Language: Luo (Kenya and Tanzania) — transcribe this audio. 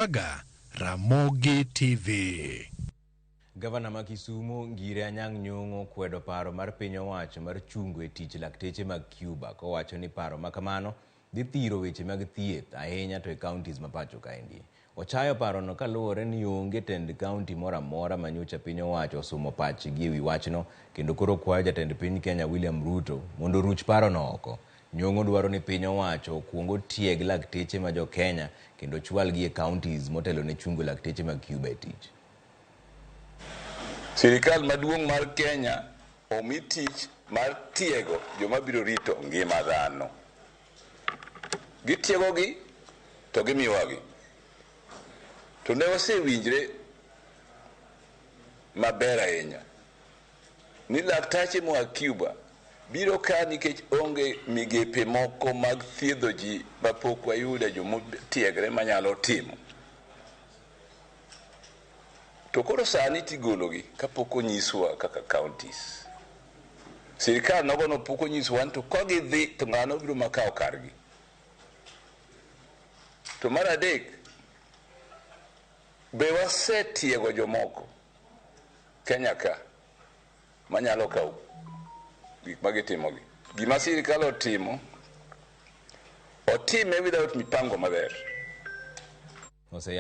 Obaga, Ramogi TV. Gavana ma Kisumu Ngire Anyang' Nyong'o kwedo paro mar piny owacho mar chungo e tich lakteche mag Cuba kowacho ni paro ma kamano dhi thiro weche mag thieth ahinya to e counties ma pacho kaendi. Ochayo parono kaluwore ni onge tend kaunti moro amora ma nyocha piny owacho osumo pachgi e wi wachno kendo koro kwayo jatend piny Kenya William Ruto mondo oruch parono oko. Nyong'o dwaro ni piny owacho okuong otieg lakteche ma jo Kenya kendo chwalgi e counties motelo ne chungo lakteche mag Cuba e tich. Sirikal maduong' mar Kenya omi tich mar tiego joma biro rito ngima dhano. Gitiegogi to gimiyogi. To ne wasewinjre maber ahinya ni laktache moa Cuba biro ka nikech onge migepe moko mag thiedho ji mapok wayudo jomotiegre manyalo timo. To koro sani tigologi kapok onyiswa kaka counties. Sirikal nogono pok onyiswa ni to ka gidhi to ng'ano biro makawo kargi. To mar adek, be wasetiego jomoko Kenya ka manyalo kawo gik ma gitimogi. Gima sirikal otimo, otime without mipango maber. Ose